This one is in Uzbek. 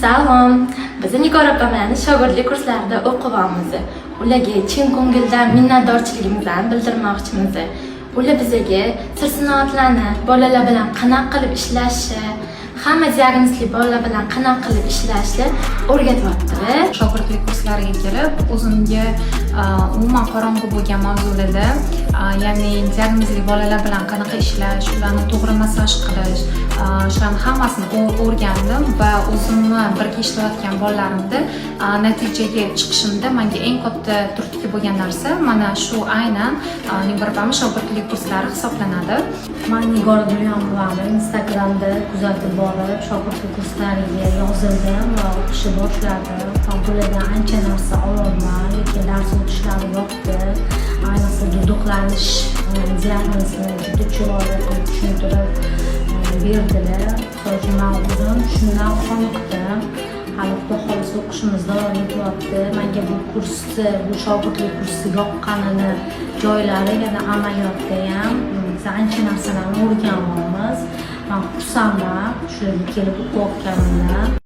Salom. Biz Nigor opa bilan shogirdlik kurslarida o'qiyapmiz. Ularga chin ko'ngildan minnatdorchiligimizni bildirmoqchimiz. Ular bizga sir-sinoatlarni bolalar bilan qanaqa qilib ishlashi, hamma diagnozli bolalar bilan qanaqa qilib ishlashni o'rgatyaptilar. Shogirdlik kurslariga kelib, o'zimga umuman qorong'i bo'lgan mavzularda, ya'ni diagnozli bolalar bilan qanaqa ishlash, ularni to'g'ri massaj qilish, shularni hammasini o'rgandim va o'zimni birga ishlayotgan bolalarimda natijaga chiqishimda menga eng katta turtki bo'lgan narsa mana shu aynan Nigor opamni shogirdlik kurslari hisoblanadi. Man Nigor Gulyomovani Instagramda kuzatib borib, shogirdlik kurslariga yozildim va o'qishni boshladim. Va bulardan ancha narsa olyapman, lekin dars o'tishlari yoqdi. Ayniqsa duduqlanish diagnozini juda chiroyli qilib tushuntirib berdilar. Misol uchun, man o'zim shundan qoniqdim. Hali, Xudo xohlasa, o'qishimiz davom etyapti. Menga bu kursni, bu shogirdlik kursi yoqqanini joylari yana amaliyotda ham biz ancha narsalarni o'rganyapmiz. Man xursandman shularga kelib o'qiyotganimdan.